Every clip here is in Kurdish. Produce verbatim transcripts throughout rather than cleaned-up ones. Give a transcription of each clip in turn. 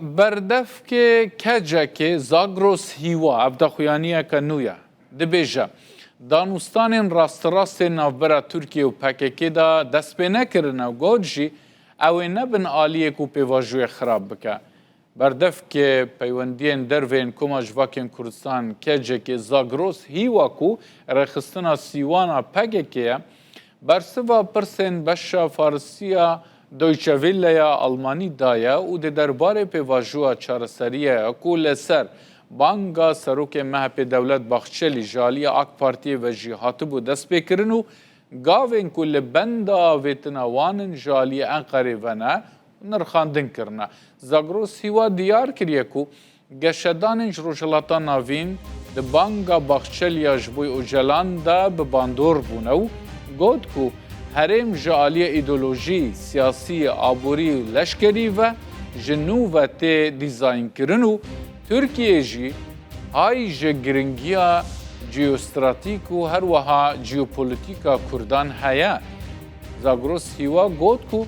Berdevkê K C K Zagros Hîwa, ev daxuyaniyeke nû ye. Dibêje, danûstanên rasterast ên navbera Tirkiye û P K K de dest pê nekirine û got jî, ew ê nebin aliyê ku pêvajoyê xirab bike. Berdevkê peywendiyên derve yên Koma Civakên Kurdistan, K C K, Zagros Hîwa ku rêxistina sîwana P K K ye, bersiva pirsên beşa farisî ya Deutsche Welle ya Almanî daye û di derbarê pêvajoya çareseriyê ye ku li ser banga serokê M H P Devlet Bahçelî ji aliyê AK Partiyê ve jî hatibû destpêkirin û gavên ku li benda avêtina wan in ji aliyê Enqerê ve ne, nirxandin kirine. Zagros Hîwa diyar kiriye ku geşedanên ji Rojhilata Navîn di banga Bahçeliya ji bo Ocalan de bi bandor bûne û got ku herêm ji aliyê îdeolojî, siyasî, aborî û leşkerî ve ji nû ve tê dîzaynkirin û Tirkiye jî hay ji giringiya jeostratîk û her wiha jeopolîtîka Kurdan heye. Zagros Hîwa got ku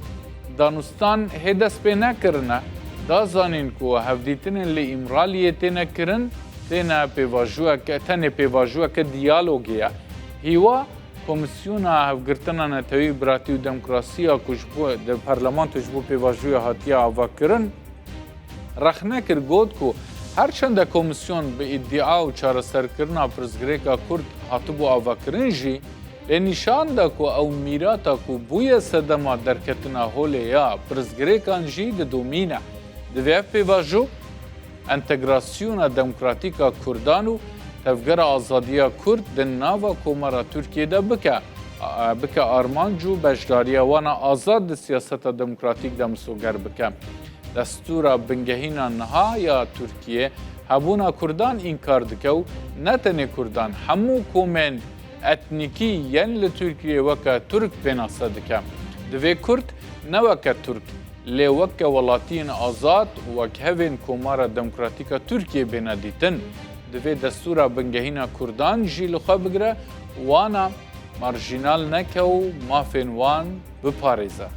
danûstan hê dest pê nekirine, da zanîn ku hevdîtinên li Îmraliyê têne kirin, têne pêvajoyeke, tenê pêvajoyeke diyalogê ye. Hîwa Komîsyona Hevgirtina Netewî, Biratî û Demokrasiya ku ji bo, di parlamento ji bo pêvajoyê hatiye avakirin, rexne kir, got ku her çende komîsyon bi îdia û çareserkirina pirsgirêka Kurd hatibû avakirin jî, lê nîşan da ku ew mîrata ku bûye sedema derketina holê ya pirsgirêkan jî didomîne. Divê ev pêvajo entegrasyona demokratîk a Kurdan û tevgera azadiya Kurd di nava Komara Tirkiyê de bike, a, bike armanc û beşdariya wan a azad di siyaseta demokratîk de misoger bike. Destûra bingehîna niha ya Tirkiyê hebûna Kurdan înkar dike û ne tenê Kurdan, hemû komên etnîkî yên li Tirkiyê weke Tirk pênase dike. Divê Kurd ne weke Tirk, lê weke welatiyên azad û wekhevên Komara Demokratîk a Tirkiyê bêne dîtin. Divê destûra bingehîna Kurdan jî li xwe bigire, wana marjînal neke û mafên wan biparêze.